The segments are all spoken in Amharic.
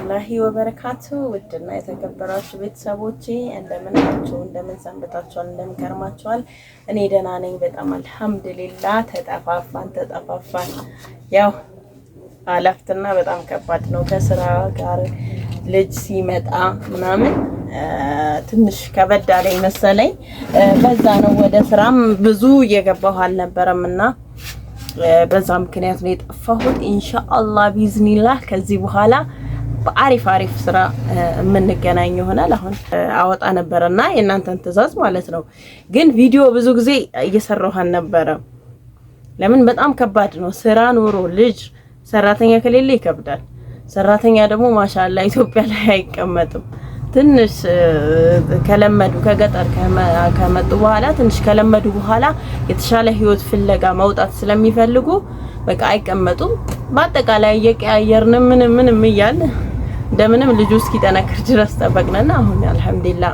ወራህመቱላሂ ወበረካቱ። ውድና የተከበራችሁ ቤተሰቦቼ እንደምን ናችሁ? እንደምን ሰንብታችኋል? እንደምን ከርማችኋል? እኔ ደህና ነኝ በጣም አልሐምዱሊላህ። ተጠፋፋን ተጠፋፋን። ያው አላፍትና በጣም ከባድ ነው። ከስራ ጋር ልጅ ሲመጣ ምናምን ትንሽ ከበድ አለኝ መሰለኝ። በዛ ነው ወደ ስራም ብዙ እየገባሁ አልነበረም እና በዛ ምክንያት ነው የጠፋሁት። ኢንሻአላህ ቢዝኒላህ ከዚህ በኋላ በአሪፍ አሪፍ ስራ የምንገናኝ ይሆናል። አሁን አወጣ ነበረና የእናንተን ትዕዛዝ ማለት ነው። ግን ቪዲዮ ብዙ ጊዜ እየሰራሁ አልነበረም። ለምን በጣም ከባድ ነው። ስራ ኖሮ ልጅ ሰራተኛ ከሌለ ይከብዳል። ሰራተኛ ደግሞ ማሻላ ኢትዮጵያ ላይ አይቀመጥም። ትንሽ ከለመዱ ከገጠር ከመጡ በኋላ ትንሽ ከለመዱ በኋላ የተሻለ ህይወት ፍለጋ መውጣት ስለሚፈልጉ በቃ አይቀመጡም። በአጠቃላይ እየቀያየርን ምንም ምንም እያልን እንደምንም ልጁ እስኪጠነክር ድረስ ጠበቅንና አሁን አልሐምዱሊላህ።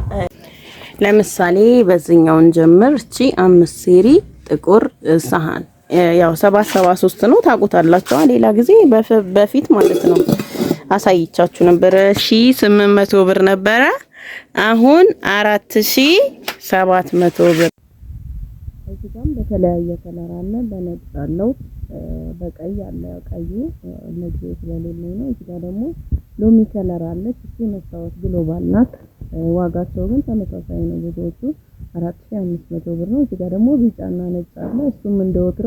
ለምሳሌ በዚህኛውን ጀምር። እቺ 5 ሴሪ ጥቁር ሰሃን ያው 773 ነው ታውቁታላችሁ። ሌላ ጊዜ በፊት ማለት ነው አሳይቻችሁ ነበረ። 1800 ብር ነበረ። አሁን 4700 ብር። እዚህ ጋርም በተለያየ color አለ። በነጭ አለው፣ በቀይ አለ። ቀዩ እነዚህ ስለሌለኝ ነው። እዚህ ጋር ደግሞ ሎሚ color አለች። እቺ መስታወት ግሎባል ናት። ዋጋቸው ግን ተመሳሳይ ነው። ብዙዎቹ 4500 ብር ነው። እዚህ ጋር ደግሞ ቢጫና ነጭ አለ። እሱም እንደወትሮ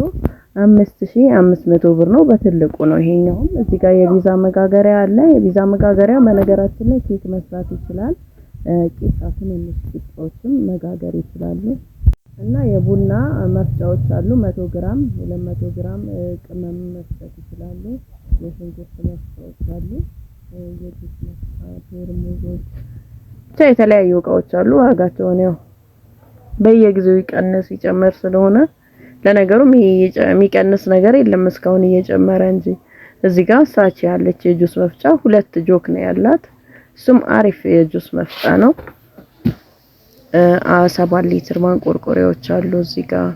5500 ብር ነው። በትልቁ ነው ይሄኛውም። እዚህ ጋር የፒዛ መጋገሪያ አለ። የፒዛ መጋገሪያ በነገራችን ላይ ኬክ መስራት ይችላል። ቂጣ፣ ትንንሽ ቂጣዎችም መጋገር ይችላሉ። እና የቡና መፍጫዎች አሉ። 100 ግራም፣ 200 ግራም ቅመም መፍጨት ይችላሉ። የሽንኩርት መፍጫዎች አሉ። የጁስ መፍጫ ፔርሙዞች፣ ብቻ የተለያዩ እቃዎች አሉ። ዋጋቸውን ያው በየጊዜው ይቀንስ ይጨመር ስለሆነ ለነገሩ የሚቀንስ ነገር የለም እስካሁን እየጨመረ እንጂ። እዚህ ጋር ሳቺ ያለች የጁስ መፍጫ ሁለት ጆክ ነው ያላት። እሱም አሪፍ የጁስ መፍጫ ነው። 7 ሊትር ማንቆርቆሪያዎች አሉ እዚህ ጋር።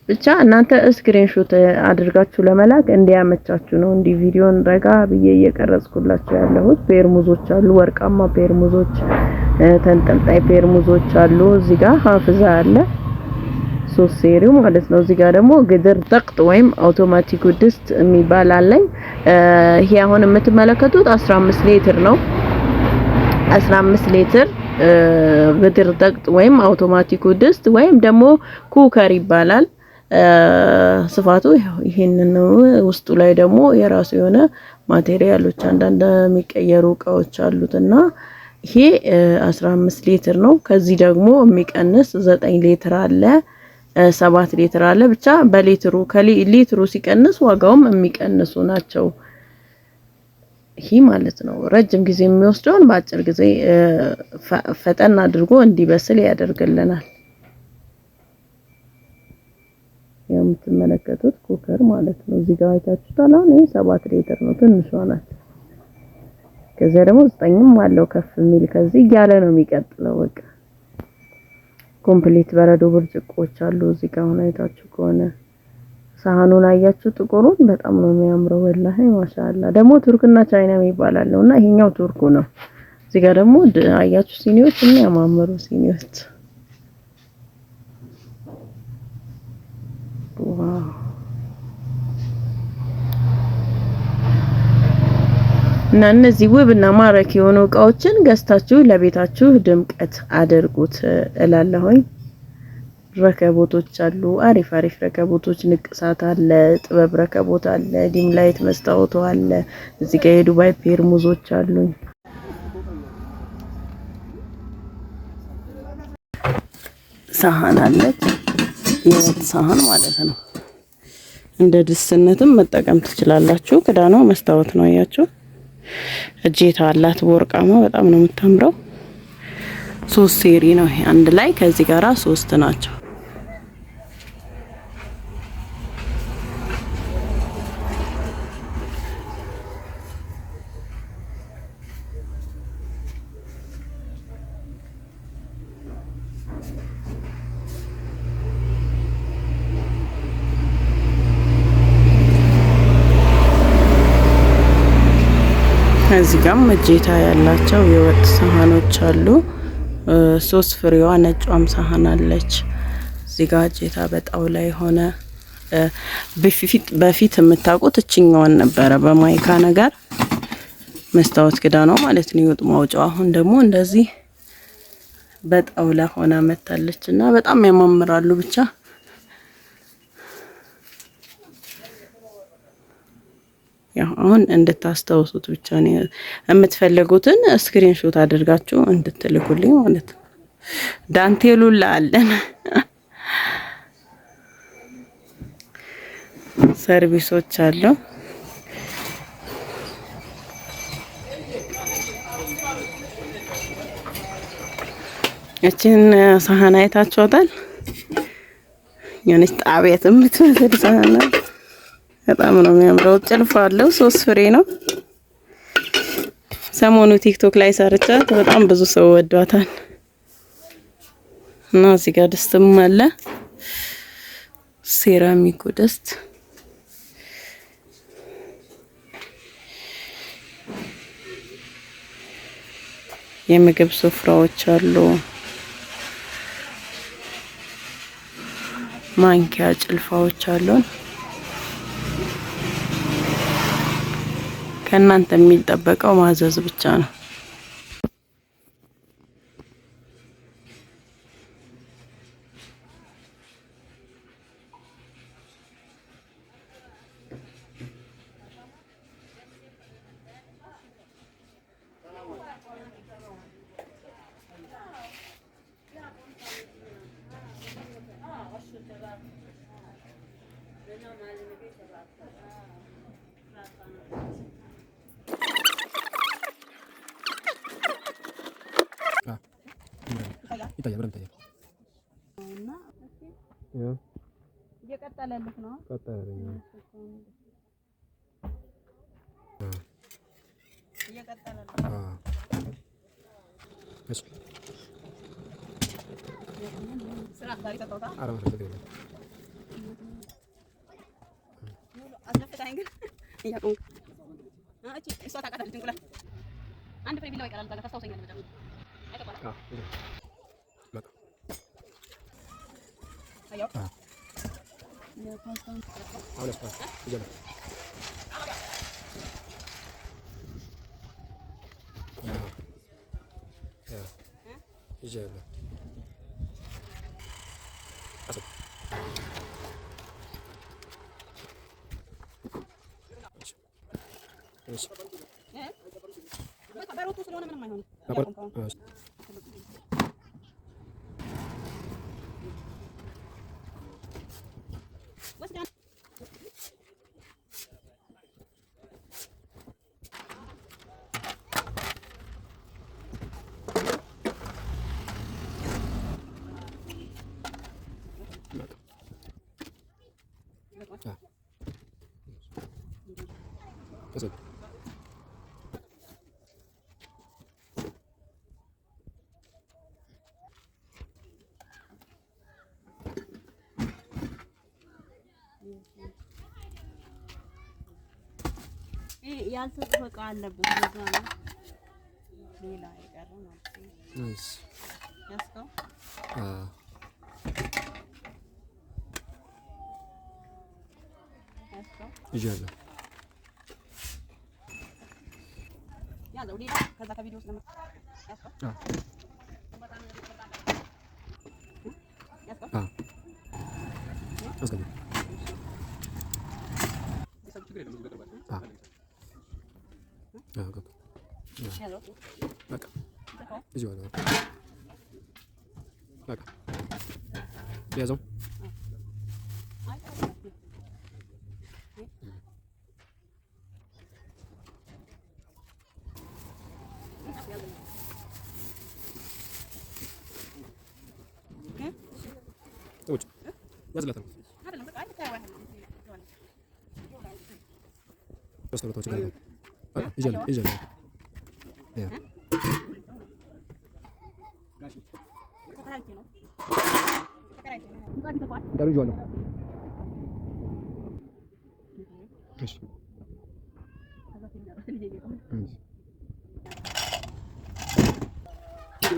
ብቻ እናንተ screenshot አድርጋችሁ ለመላክ እንዲያመቻችሁ ነው እንዲህ ቪዲዮን ረጋ ብዬ እየቀረጽኩላችሁ ያለሁት። ፔርሙዞች አሉ፣ ወርቃማ ፔርሙዞች፣ ተንጠልጣይ ፔርሙዞች አሉ። እዚህ ጋር ሀፍዛ አለ 3 ሴሪው ማለት ነው። እዚህ ጋር ደግሞ قدر ضغط ወይም አውቶማቲክ ድስት የሚባል አለኝ። ይሄ አሁን የምትመለከቱት 15 ሊትር ነው። 15 ሊትር قدر ضغط ወይም አውቶማቲክ ድስት ወይም ደግሞ cooker ይባላል። ስፋቱ ይሄንን ነው። ውስጡ ላይ ደግሞ የራሱ የሆነ material ኦች አንዳንድ የሚቀየሩ እቃዎች አሉትና ይሄ 15 ሊትር ነው። ከዚህ ደግሞ የሚቀንስ 9 ሊትር አለ፣ 7 ሊትር አለ። ብቻ በሊትሩ ከሊትሩ ሲቀንስ ዋጋውም የሚቀንሱ ናቸው። ይሄ ማለት ነው ረጅም ጊዜ የሚወስደውን በአጭር ጊዜ ፈጠን አድርጎ እንዲበስል ያደርግልናል። የምትመለከቱት cooker ማለት ነው። እዚህ ጋር አይታችሁታል። አሁን ይሄ 7 ሊትር ነው፣ ትንሿ ናት። ከዚያ ደግሞ 9ም አለው ከፍ የሚል ከዚህ እያለ ነው የሚቀጥለው። በቃ complete በረዶ ብርጭቆዎች አሉ እዚህ ጋር አሁን አይታችሁ ከሆነ ሳህኑን አያችሁ፣ ጥቁሩን በጣም ነው የሚያምረው። ወላሂ ማሻአላ። ደግሞ ቱርክና ቻይና የሚባል አለው እና ይሄኛው ቱርኩ ነው። እዚህ ጋር ደግሞ አያችሁ ሲኒዎች፣ የሚያማምሩ ሲኒዎች። Wow! እና እነዚህ ውብና ማራኪ የሆኑ እቃዎችን ገዝታችሁ ለቤታችሁ ድምቀት አድርጉት እላለሁኝ። ረከቦቶች አሉ፣ አሪፍ አሪፍ ረከቦቶች፣ ንቅሳት አለ፣ ጥበብ ረከቦት አለ፣ dim light መስታወቱ አለ። እዚህ ጋር የዱባይ ፔርሙዞች አሉኝ። ሳህን አለች፣ የወጥ ሳህን ማለት ነው። እንደ ድስትነትም መጠቀም ትችላላችሁ። ክዳኗ መስታወት ነው። አያችሁ፣ እጀታ አላት በወርቃማ በጣም ነው የምታምረው። 3 ሴሪ ነው ይሄ አንድ ላይ ከዚህ ጋራ 3 ናቸው። እዚህ ጋም እጀታ ያላቸው የወጥ ሳህኖች አሉ። ሶስት ፍሬዋ ነጯም ሳህን አለች። እዚህ ጋር እጀታ በጣውላ የሆነ በፊት የምታውቁት እችኛዋን ነበረ በማይካ ነገር መስታወት ክዳኗ ማለት ነው የወጥ ማውጫው። አሁን ደግሞ እንደዚህ በጣውላ ሆና መታለች እና በጣም ያማምራሉ። ብቻ ያው አሁን እንድታስታውሱት ብቻ ነው የምትፈልጉትን screenshot አድርጋችሁ እንድትልኩልኝ ማለት ነው። ዳንቴሉ አለን፣ ሰርቪሶች አሉ። እችን ሳህን አይታችኋታል? የሆነች ጣቢያት የምትመስል ሳህን በጣም ነው የሚያምረው። ጭልፋ አለው፣ ሶስት ፍሬ ነው። ሰሞኑ ቲክቶክ ላይ ሰርቻት በጣም ብዙ ሰው ወዷታል። እና እዚህ ጋር ድስትም አለ፣ ሴራሚኩ ድስት የምግብ ስፍራዎች አሉ። ማንኪያ ጭልፋዎች አሉን። ከእናንተ የሚጠበቀው ማዘዝ ብቻ ነው። ይታያል፣ በደንብ ይታያል። እየቀጠለልህ ነው። አንድ ፍሬ ቢላዋ ይቀራል። ታስታውሰኛለህ። ስለሆነ ምንም አይሆንም። ያልተጠበቀ አለበት። በዛ ነው ሌላ የቀረ ማለት ነው። ያስከው ይዣለሁ። ያዘው ሌላ ከዛ ከቪዲዮ ያስከው ያዘው። ይዣለሁ።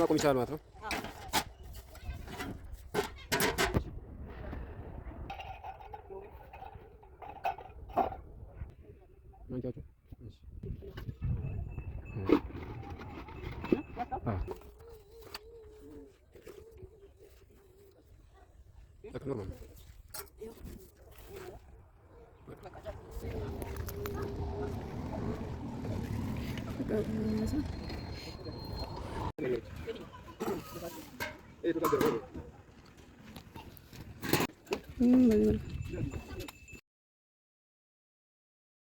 ማቆም ይቻላል ማለት ነው። ማንኪያዎቹ እሺ። አዎ በቃ normal ነው። በዚህ መልኩ።